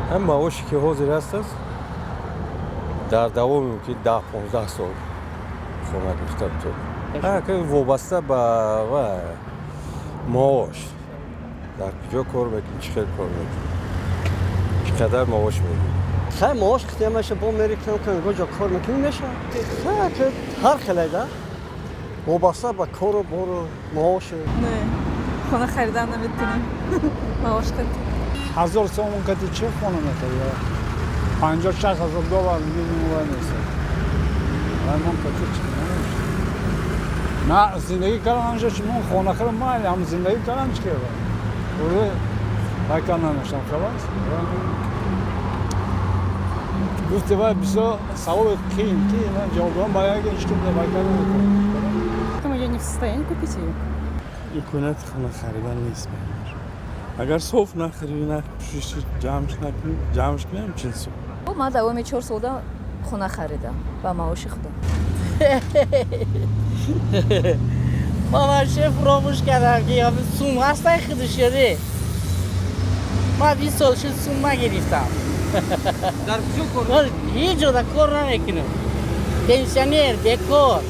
Ҳам маоше ки ҳозир ҳаст аст, дар давоми мумкин 10-15 сол хона гирифта битонем, вобаста ба маош, дар куҷо кор мекунӣ, чӣ хел кор мекунӣ, чӣ қадар маош мегирӣ. Хай, маош қития меша, бо мери кам кам ҷо кор мекунӣ, меша. Хай, ҳар хеле да, вобаста ба кору бору маош. Не, хона харидан наметонем маош қати. 1000 сомон кати чӣ хона мехарӣ? 50-60 ҳазор доллар минимум нест. Мон кати чӣ на зиндагӣ кардам ҳамҷо, чи мон хона харам, майли, ҳам зиндагӣ кардам, чӣ кардам, вай кар намештам, халас. Гуфти вай бисёр саволи қиин, ки ман ҷавоб додам ба як ҳеч ким вай карда наметавонам. Поэтому я не в состоянии купить ее. Имконияти хона харидан нест. Агар соф нахарӣ, напӯшиши, ҷамъш накунӣ, ҷамъш кунем 40 сом. Ман давоми 4 солда хона харидам ба маоши худам. Ман вообще фуромӯш кардам, ки сум ҳастай худаш ё не. Ман 20 сол шуд, сум нагирифтам. Дар куҷо кор? Ҳеҷ ҷода кор намекунам, пенсионер, бекор.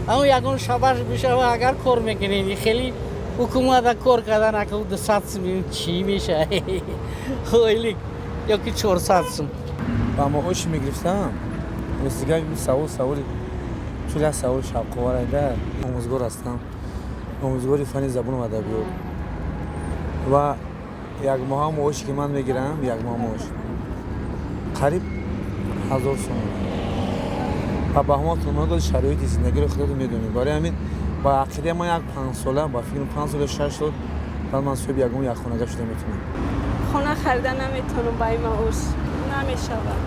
Аммо ягон шабаш бишава, агар кор мекунем, хеле ҳукумата кор кардан, ака, 200 сум чӣ меша ойлик ё ки 400 сум. Ба маоши мегирифтам, ростига, савол саволи чун як саволи шавқовар айда. Омӯзгор ҳастам, омӯзгори фанни забону адабиёт, ва якмоҳа маоше ки ман мегирам, якмоҳа маош қариб 1000 сомон, ва ба ҳамон тумон шароити зиндагиро худатон медонед. Барои ҳамин, ба ақидаи ман, як 5 сола, ба фикрам, 5 сола, 6 сол баъд ман соҳиби ягон як хонага шуда метавонам. Хона харида наметавонам ба ин маош, намешавад.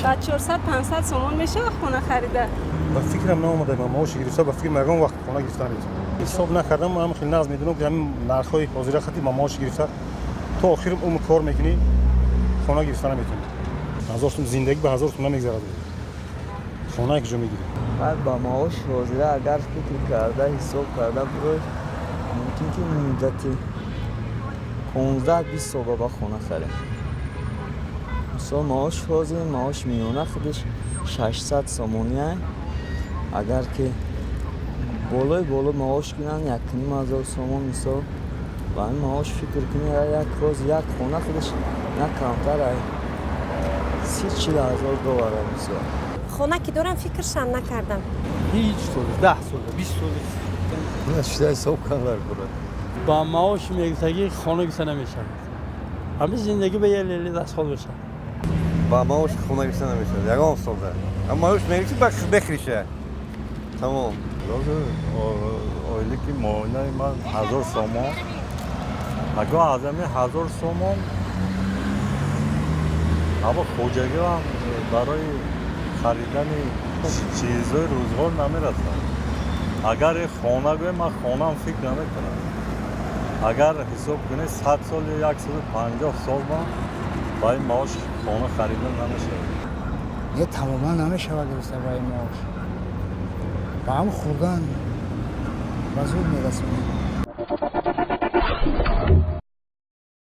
Ба 400-500 сомон мешавад хона харида? Ба фикрам наомада. Ба маоши гирифта, ба фикрам, ягон вақт хона гирифта наметавонам. Ҳисоб накардам, ам хеле нағз медонам, ки ҳамин нархҳои ҳозира хати ба маоши гирифта то охири умр кор мекунӣ, хона гирифта наметавонӣ. 1000 сум зиндагӣ ба 1000 сум намегзарад, хона куҷо мегирӣ? Баъд ба маоши ҳозира агар фикр карда, ҳисоб карда бурой, мумкин ки муддати 15-20 сол ба хона харем. Мисол, маош ҳозир, маош миёна худаш 600 сомония. Агар ки болои боло маош гиранд, 1500 сомон, мисол, ба ин маош фикр кунӣ, як рӯз як хона худаш на камтар ай 30-40 ҳазор доллара, мисол. Хона ки дорам, фикршам накардам. Ҳеҷ сол, 10 сол, 20 сол. Шида ҳисоб кардан кунад. Ба маоши мегирифтагӣ хона гирифта намешавад. Ҳамин зиндагӣ ба як лели дастхол бошад. Ба маош хона гирифта намешавад ягон солда. Маош мегирифти, бехриша, тамом. Ойлики моҳонаи ман 1000 сомон. Агар аз ҳамин 1000 сомон ҳамо хоҷагиам барои харидани чизҳои рӯзғор намерасад. Агар хона гӯем, ман хонаам фикр намекунам. Агар ҳисоб кунед, 100 сол ё 150 сол ман ба ин маош хона харидан намешавад. Не, тамоман намешавад гирифта ба ин маош. Ба ҳам хӯрдан ба зур мерасонем.